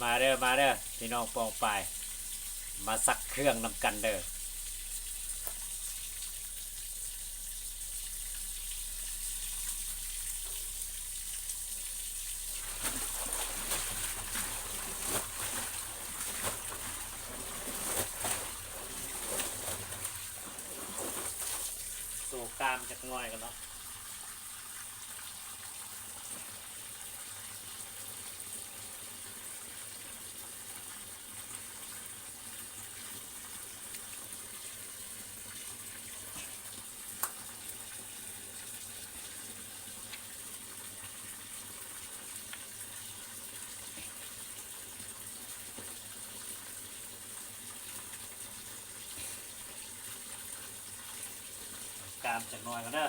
ມາເດີ ມາເດີ ພີ່ນ້ອງປ້ອງປາຍ ມາສັກເຄື່ອງນຳກັນເດີ. ໂຊກາມຈັກໜ່ອຍກ່ອນເນາະ. ກາມຈັກໜ່ອຍກ່ອນເດີ.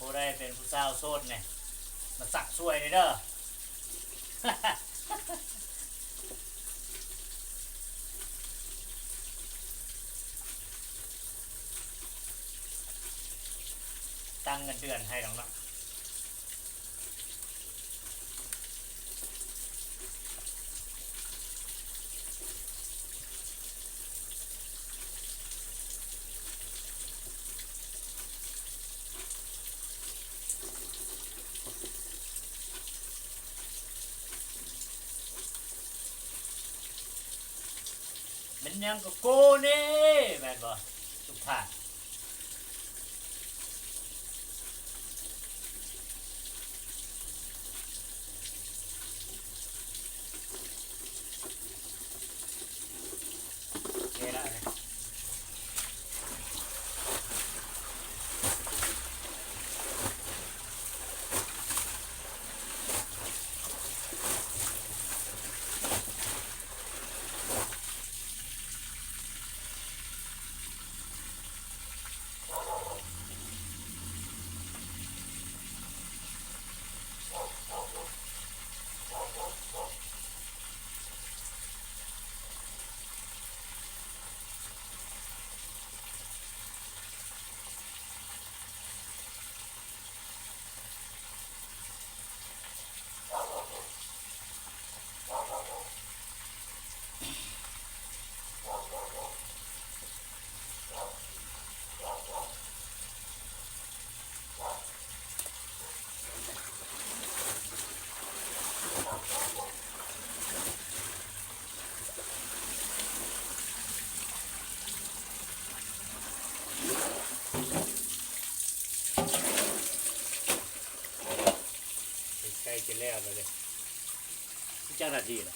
ຜູ້ໃດເປັນຜູ້ສາວໂສດນີ້ ມາສັກຊ່ວຍແດ່ເດີ. ຕັ້ງເງິນເດືອນໃຫ້ດອກເນາະ. ແມ່ນຫຍັງກໍໂກເນ່ ແມ່ນບໍ່ ສຸພາ? ໃກ້ຈະແລ້ວແລ້ວເດ້ ຈັກນາທີລະ?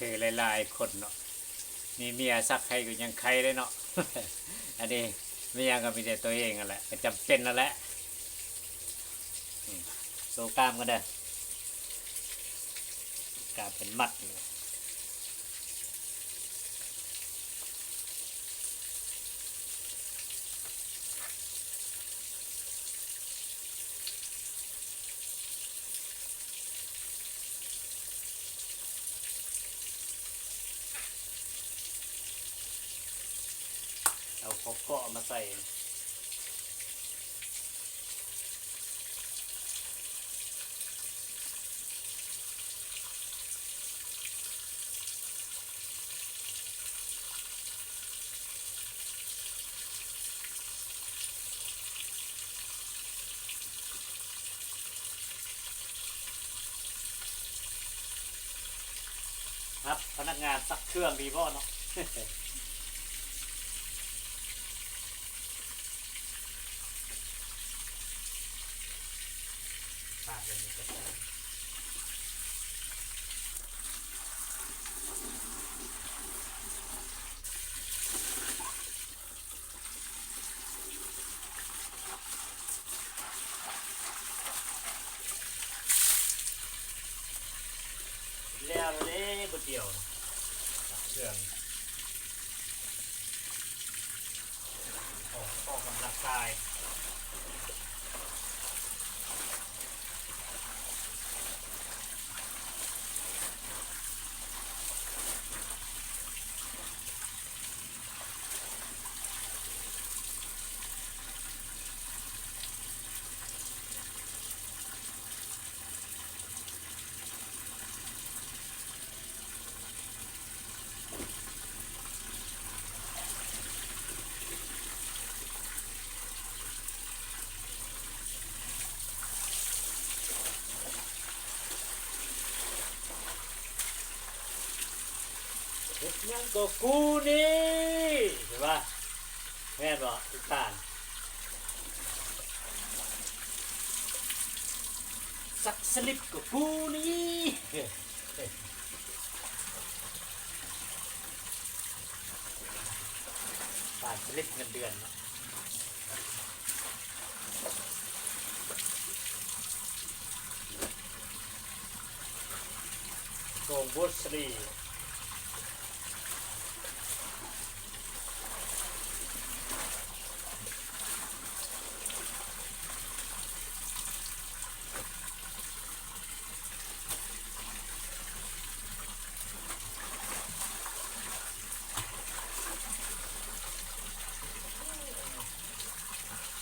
ຄືຫຼາຍໆຄົນເນາະ ມີເມຍສັກໃຫ້ກໍຍັງໄຄເດ້ເນາະ. ອັນນີ້ມີຫຍັງກໍມີແຕ່ຕົວເອງຫັ້ນແຫຼະ ກໍຈຳເປັນຫັ້ນແຫຼະ. ໂຊກາມກັນເດີ ກາມເປັນມັດ. ໂ ເອົາເຄາະໆມາໃສ່. ຮັບພະນັກງານຊັກເຄື່ອງດີບໍ່ເນາະ? ແລ້ວເດ້ ບາດດຽວ ເຄື່ອງ ອອກ ອອກກຳລັງກາຍ. ເຮັດຫຍັງກໍກູນີ້ ເຫັນບໍ່? ແມ່ນບໍ່ ອີກທ່ານ? ສັກສະລິບກໍກູນີ້ ຕາມສະລິບເງິນເດືອນເນາະ. ສົ່ງບຸດສະລີ.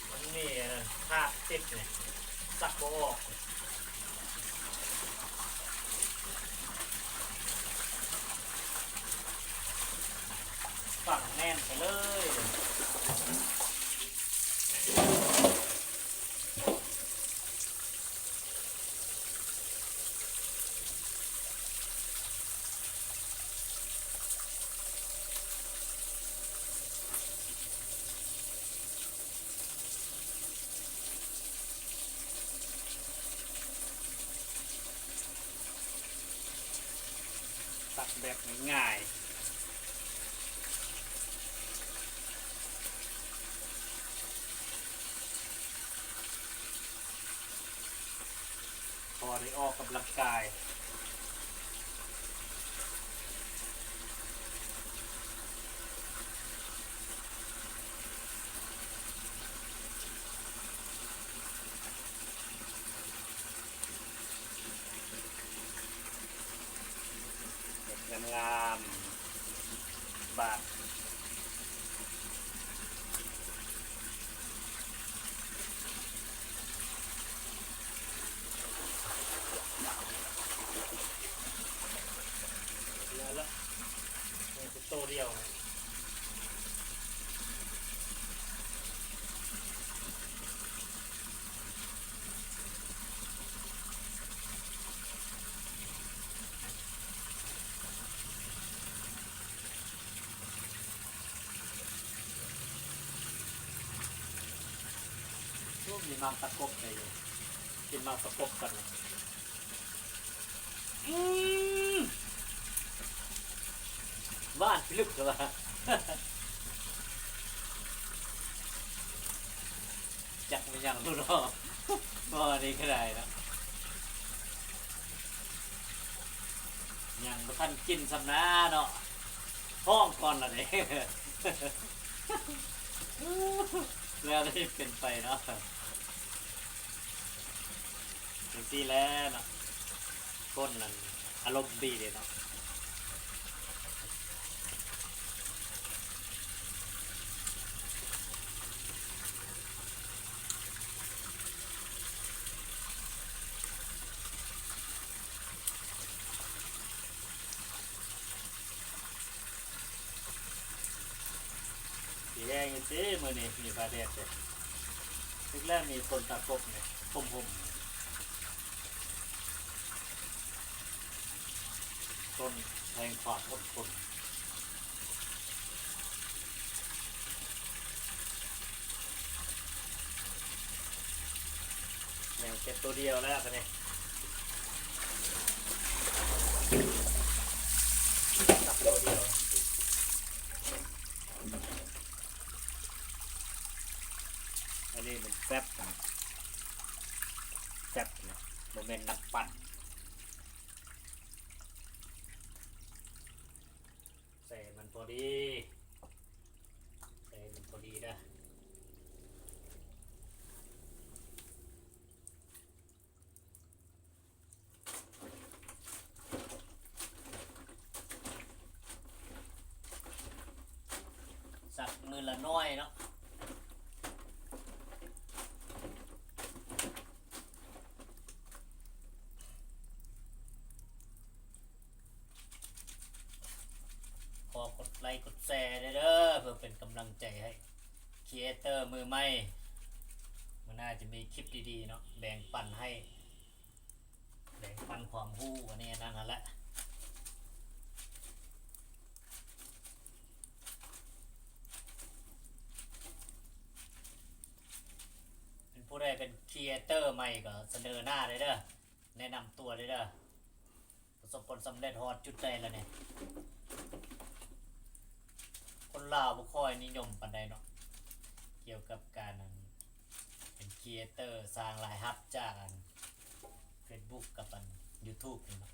ມັນມີອັນນັ້ນ ຄາບຕິດນີ້ ຊັກບໍ່ອອກ ຝັງແໜ້ນໄປເລີຍ. ຕັດແບບງ່າຍໆ. ພໍໄດ້ອອກກຳລັງກາຍ. ເຮັດງາມໆ ບາດ ແລ້ວລະ ຍັງແຕ່ໂຕດຽວ. ໂອ້ ມີໝາກຕະກົບໄດ້ຢູ່ ກິນໝາກຕະກົບກັນ. ອືມ ຫວານພິລຶກເລີຍວ່າ ຈັກແມ່ນຫຍັງເນາະ ໝໍ້ນີ້ກໍໄດ້ເນາະ ຍັງບໍ່ທັນກິນຊ້ຳນາເນາະ ທ້ອງກ່ອນລະເດ້ ແລ້ວໄດ້ເປັນໄປເນາະ. ຈັ່ງຊີ້ແຫຼະເນາະ ຄົນນັ້ນອາລົມດີເດ້ເນາະ. ຊິແຮງຢູ່ຕິມື້ນີ້ ມີຟ້າແດດເດ້. ຖືກແລ້ວ ມີຝົນຕາກົບນີ້ ຮົ່ມໆ ຕົ້ນແຫ່ງຄວາມອົດທົນ. ແນວເກັບໂຕດຽວແລ້ວບາດນີ້ ຈັບໂຕດຽວ. ອັນນີ້ມັນແຟບນະ ແຟບນະ ບໍ່ແມ່ນນ້ຳປັ່ນ. ໃສ່ໃຫ້ມັນພໍດີ ໃສ່ໃຫ້ມັນພໍດີເດີ້. ສັກມື້ລະໜ້ອຍເນາະ. ຂໍກົດໄລກົດແຊແດ່ເດີ້ ເພື່ອເປັນກຳລັງໃຈໃຫ້ຄຣີເອເຕີມືໃໝ່. ມື້ໜ້າຈະມີຄລິບດີໆເນາະ ແບ່ງປັນໃຫ້ ແບ່ງປັນຄວາມຮູ້ອັນນີ້ອັນນັ້ນຫັ້ນແຫຼະ. ເປັນຜູ້ໃດເປັນຄຣີເອເຕີໃໝ່ກໍສະເໜີໜ້າໄດ້ເດີ້ ແນະນຳຕົວໄດ້ເດີ້. ປະສົບຜົນສຳເລັດຮອດຈຸດໃດລະນີ້? ຄົນລາວບໍ່ຄ່ອຍນິຍົມປານໃດເນາະ ກ່ຽວກັບການ ອັນ ເປັນຄຣີເອເຕີ ສ້າງລາຍຮັບຈາກ ອັນ ເຟສບຸກກັບ ອັນ ຢູທູບນີ້ເນາະ.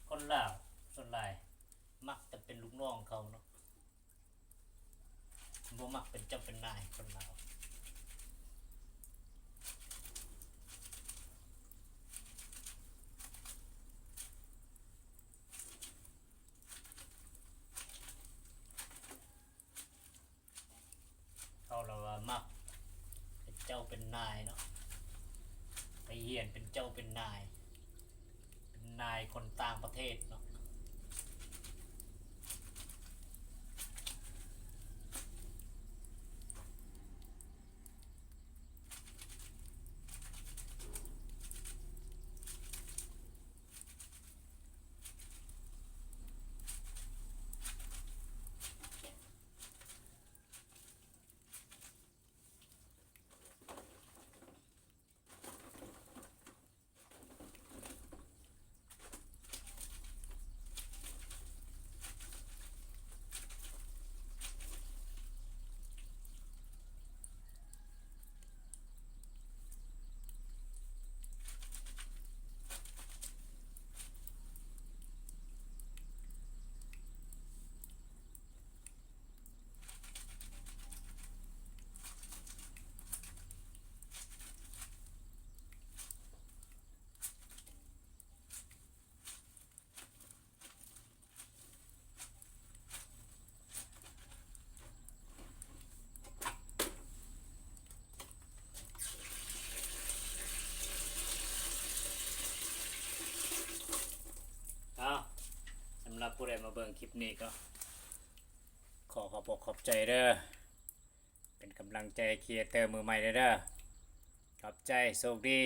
ຄົນລາວສ່ວນຫຼາຍມັກແຕ່ເປັນລູກນ້ອງເຂົາເນາະ ບໍ່ມັກເປັນເຈົ້າເປັນນາຍຄົນລາວ. ເຂົາລະວ່າມັກເປັນເຈົ້າເປັນນາຍເນາະ ໄປຮຽນເປັນເຈົ້າເປັນນາຍ ເປັນນາຍຄົນຕ່າງປະເທດເນາະ. ເອົາ ສຳລັບຜູ້ໃດມາເບິ່ງຄລິບນີ້ກໍ ຂໍຂອບອົກຂອບໃຈເດີ້ ເປັນກຳລັງໃຈໃຫ້ຄຣີເອເຕີມືໃໝ່ແດ່ເດີ້. ຂອບໃຈ ໂຊກດີ.